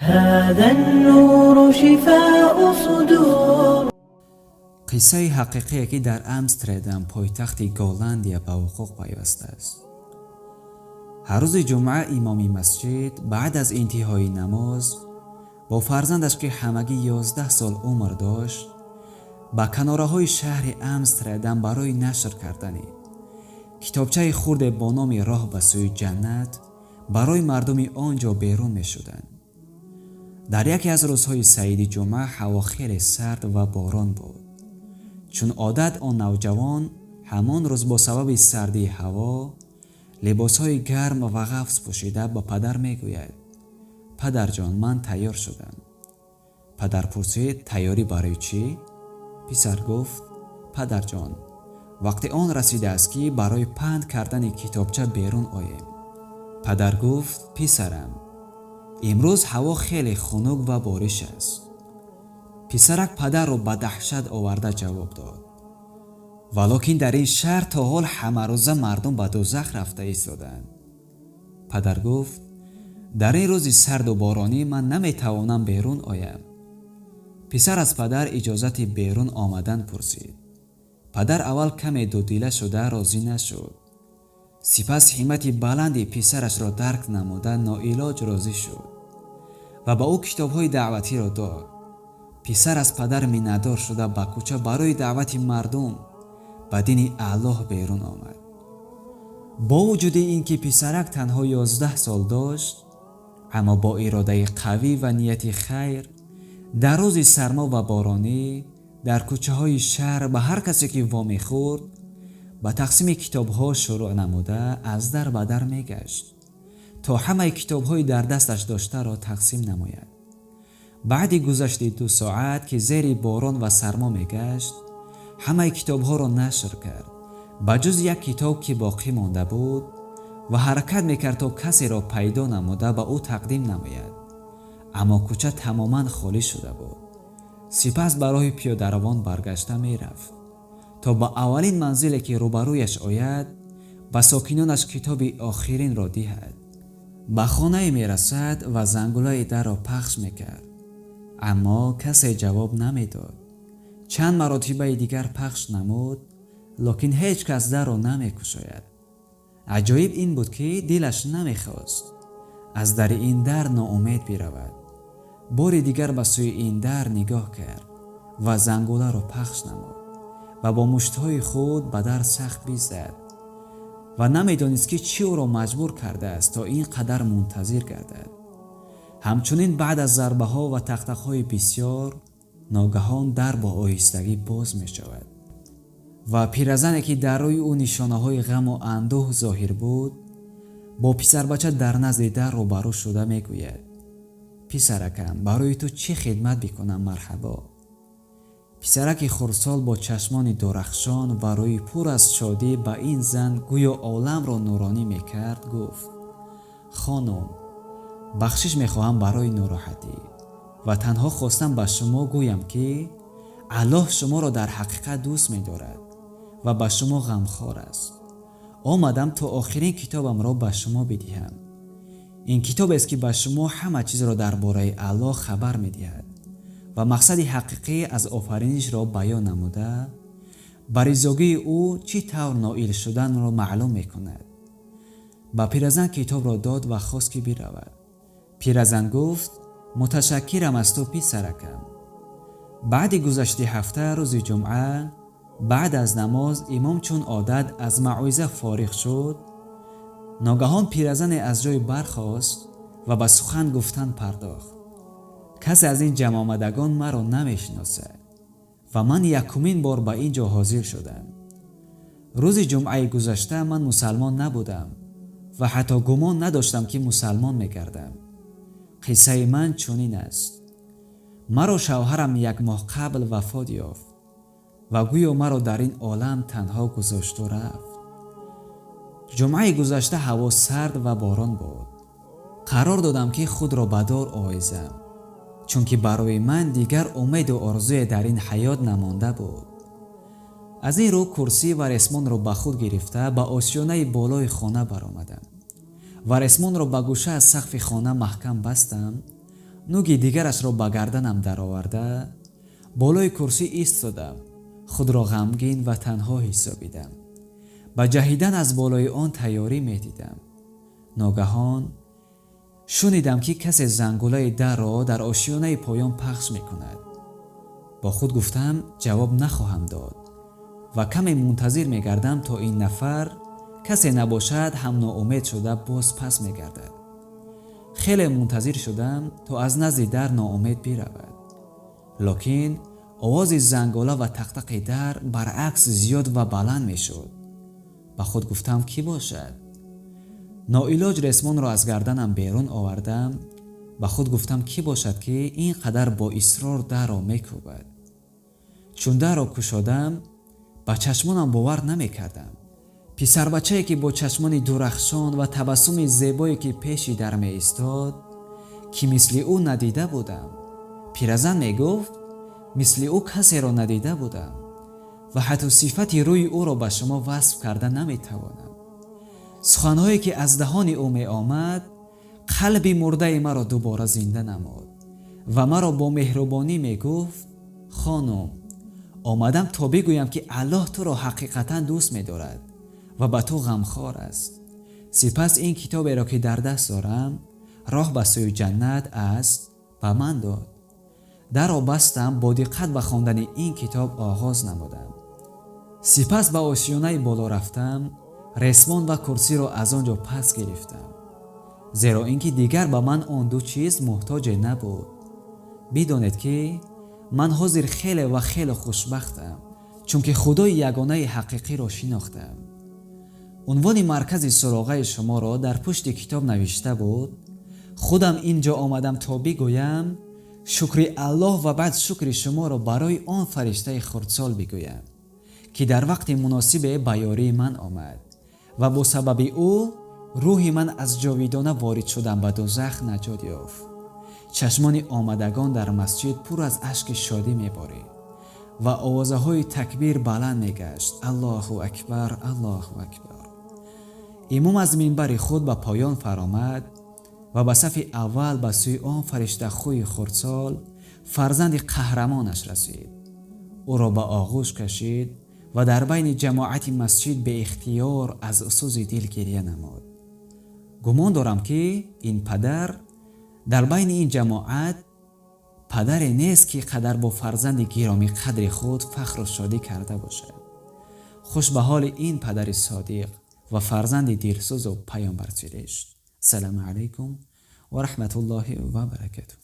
هذا النور شفاء صدور. Қиссаи ҳақиқие, ки дар Амстердам, пойтахти Голландия, ба вуқӯъ пайвастааст. Ҳар рӯзи ҷумъа имоми масҷид баъд аз интиҳои намоз бо фарзандаш, ки ҳамагӣ 11 сол умр дошт, ба канораҳои шаҳри Амстердам барои нашр кардани китобчаи хурде бо номи «Роҳ ба сӯи ҷаннат» барои мардуми он ҷо берун мешуданд. Дар яке аз рӯзҳои саиди ҷумъа ҳаво хеле сард ва борон буд. Чун одат, он навҷавон ҳамон рӯз бо сабаби сардии ҳаво либосҳои гарм ва ғафз пӯшида ба падар мегӯяд: «Падарҷон, ман тайёр шудам». Падар пурсид: «Тайёрӣ барои чӣ?» Писар гуфт: «Падарҷон, вақти он расидааст, ки барои паҳн кардани китобча берун оем». Падар гуфт: «Писарам, имрӯз ҳаво хеле хунук ва бориш аст». Писарак падарро ба даҳшат оварда ҷавоб дод: «Валокин дар ин шаҳр то ҳол ҳамарӯза мардум ба дӯзах рафта истодаанд». Падар гуфт: «Дар ин рӯзи сарду боронӣ ман наметавонам берун оям». Писар аз падар иҷозати берун омадан пурсид. Падар аввал каме дудила шуда розӣ нашуд, сипас ҳиммати баланди писарашро дарк намуда, ноилоҷ розӣ шуд ва ба ӯ китобҳои даъватиро дод. Писар аз падар миннатдор шуда, ба кӯча барои даъвати мардум ба дини Аллоҳ берун омад. Бо вуҷуди ин ки писарак танҳо 11 сол дошт, аммо бо иродаи қавӣ ва нияти хайр дар рӯзи сармо ва боронӣ дар кӯчаҳои шаҳр ба ҳар касе ки вомехӯрд, ба тақсими китобҳо шурӯъ намуда, аз дар ба дар мегашт, то ҳамаи китобҳои дар дасташ доштаро тақсим намояд. Баъди гузашти 2 соат, ки зери борон ва сармо мегашт, ҳамаи китобҳоро нашр кард, ба ҷуз як китоб, ки боқӣ монда буд, ва ҳаракат мекард, то касеро пайдо намуда, ба ӯ тақдим намояд, аммо кӯча тамоман холӣ шуда буд. Сипас ба роҳи пиёдаравон баргашта мерафт, то ба аввалин манзиле, ки рӯбарӯяш ояд, ба сокинонаш китоби охиринро диҳад. Ба хонае мерасад ва зангулаи дарро пахш мекард, аммо касе ҷавоб намедод. Чанд маротибаи дигар пахш намуд, лекин ҳеҷ кас дарро намекушояд. Аҷоиб ин буд, ки дилаш намехост аз дари ин дар ноумед биравад. Бори дигар ба сӯи ин дар нигоҳ кард ва зангуларо пахш намуд ва бо муштҳои худ ба дар сахт бизад ва намедонист, ки чӣ ӯро маҷбур кардааст, то ин қадар мунтазир гардад. Ҳамчунин баъд аз зарбаҳо ва тақтақҳои бисьёр ногаҳон дар бо оҳистагӣ боз мешавад ва пиразане, ки дар рӯи ӯ нишонаҳои ғаму андӯҳ зоҳир буд, бо писарбача дар назди дар рӯбарӯ шуда мегӯяд: «Писаракам, барои ту чӣ хидмат бикунам, марҳабо?» Писараки хурдсол бо чашмони дурахшон ва рӯи пур аз шодӣ ба ин зан, гӯё оламро нуронӣ мекард, гуфт: «Хонум, бахшиш мехоҳам барои нороҳатӣ ва танҳо хостам ба шумо гӯям, ки Аллоҳ шуморо дар ҳақиқат дӯст медорад ва ба шумо ғамхор аст. Омадам, то охирин китобамро ба шумо бидиҳам. Ин китобест, ки ба шумо ҳама чизро дар бораи Аллоҳ хабар медиҳад ва мақсади ҳақиқӣ аз офаринишро баён намуда, ба ризогии ӯ чӣ тавр ноил шуданро маълум мекунад». Ба пиразан китобро дод ва хост, ки биравад. Пиразан гуфт: «Муташаккирам аз ту, писаракам». Баъди гузашти ҳафта, рӯзи ҷумъа баъд аз намоз, имом чун одат аз мавъиза фориғ шуд. Ногаҳон пиразане аз ҷой бархост ва ба сухан гуфтан пардохт: «Касе аз ин ҷамъомадагон маро намешиносад ва ман якумин бор ба ин ҷо ҳозир шудам. Рӯзи ҷумъаи гузашта ман мусалмон набудам ва ҳатто гумон надоштам, ки мусалмон мегардам. Қиссаи ман чунин аст: маро шавҳарам як моҳ қабл вафот ёфт ва гӯё маро дар ин олам танҳо гузошту рафт. Ҷумъаи гузашта ҳаво сард ва борон буд. Қарор додам, ки худро ба дор овезам, чунки барои ман дигар умеду орзуе дар ин ҳаёт намонда буд. Аз ин рӯ курсӣ ва ресмонро ба худ гирифта, ба осёнаи болои хона баромадам ва ресмонро ба гӯша аз сақфи хона маҳкам бастам. Нуги дигарашро ба гарданам дароварда, болои курсӣ истодам, худро ғамгин ва танҳо ҳисобидам. Ба ҷаҳидан аз болои он тайёрӣ медидам. Ногаҳон шунидам, ки касе зангулаи дарро дар ошиёнаи поён пахш мекунад. Бо худ гуфтам, ҷавоб нахоҳам дод ва каме мунтазир мегардам, то ин нафар касе набошад ҳам ноумед шуда боз пас мегардад. Хеле мунтазир шудам, то аз назди дар ноумед биравад. Локин овози зангола ва тақтақи дар баръакс зиёд ва баланд мешуд. Ба худ гуфтам, кӣ бошад? Ноилоҷ ресмонро аз гарданам берун овардам. Ба худ гуфтам, кӣ бошад, ки ин қадар бо исрор дарро мекӯбад? Чун дарро кушодам, ба чашмонам бовар намекардам. Писарбачае, ки бо чашмони дурахшон ва табассуми зебое, ки пеши дар меистод, ки мисли ӯ надида будам. Пиразан мегуфт, мисли ӯ касеро надида будам ва ҳатто сифати рӯи ӯро ба шумо васф карда наметавонам. Суханҳое, ки аз даҳони ӯ меомад, қалби мурдаи маро дубора зинда намуд ва маро бо меҳрубонӣ мегуфт: «Хонум, омадам то бигӯям, ки Аллоҳ туро ҳақиқатан дӯст медорад ва ба ту ғамхор аст. Сипас ин китоберо, ки дар даст дорам, роҳ ба сӯи ҷаннат аст, ба ман дод. Дарро бастам, бо диққат ба хондани ин китоб оғоз намудам. Сипас ба ошиёнаи боло рафтам, ресмон ва курсиро аз он ҷо пас гирифтам, зеро ин ки дигар ба ман он ду чиз муҳтоҷе набуд. Бидонед, ки ман ҳозир хеле ва хеле хушбахтам, чунки Худои ягонаи ҳақиқиро шинохтам. Унвони маркази суроғаи шуморо дар пушти китоб навишта буд. Худам ин ҷо омадам, то бигӯям шукри Аллоҳ ва баъд шукри шуморо барои он фариштаи хурдсол бигӯям, ки дар вақти муносибе ба ёрии ман омад ва бо сабаби ӯ рӯҳи ман аз ҷовидона ворид шудан ба дӯзах наҷот ёфт». Чашмони омадагон дар масҷид пур аз ашки шодӣ меборид ва овозаҳои такбир баланд мегашт: «Аллоҳу акбар, Аллоҳу акбар!» Имом аз минбари худ ба поён фаромад ва ба сафи аввал ба сӯи он фариштахӯи хурдсол, фарзанди қаҳрамонаш расид, ӯро ба оғӯш кашид ва дар байни ҷамоати масҷид беихтиёр аз сӯзи дил гирья намуд. Гумон дорам, ки ин падар дар байни ин ҷамоат падаре нест, ки қадар бо фарзанди гиромиқадри худ фахру шодӣ карда бошад. Хуш ба ҳоли ин падари содиқ ва фарзанди дилсӯзу паёмбарсиришт. Салому алайкум ва раҳматуллоҳи ва баракатуҳ.